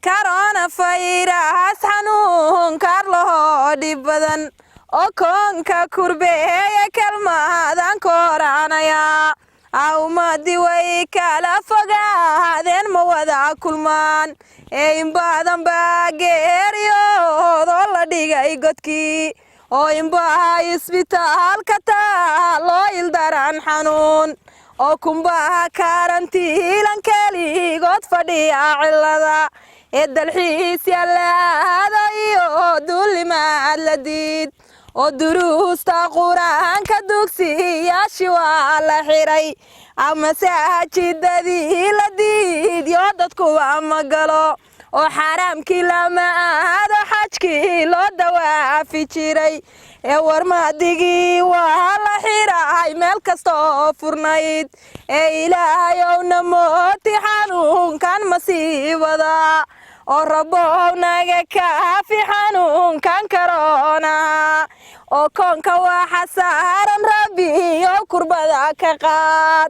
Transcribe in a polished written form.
Corona virus xanuunkaar lahoo dhib badan oo koonka kurbeeya, kelmadan kooranaya, awmadi way kala fogaadeen, ma wada kulmaan. Ee in badan baa geeriyoodoo la dhigay godkii, oo inbaha isbitaalka taa loo ildaran xanuun, oo kumbaha karantiilan keligood fadhiya cilada. Ee dalxiis yallaado iyo duulimaad la diid, oo duruusta Qur-aanka dugsiyaashii waa la xiray, masaajidadii la diidyo, dadkuwa ma galo, oo xaaraamkii lama aado, xajkii loo dawaafi jiray. Ee warmaadigii waa la xiray meel kasta oo furnayd. Ee Ilaahayowna mooti xanuunkan masiibada, oo Rabow naga kaafi xanuunkan karoona, oo koonka waxa saaran Rabbiyo kurbada ka qaad.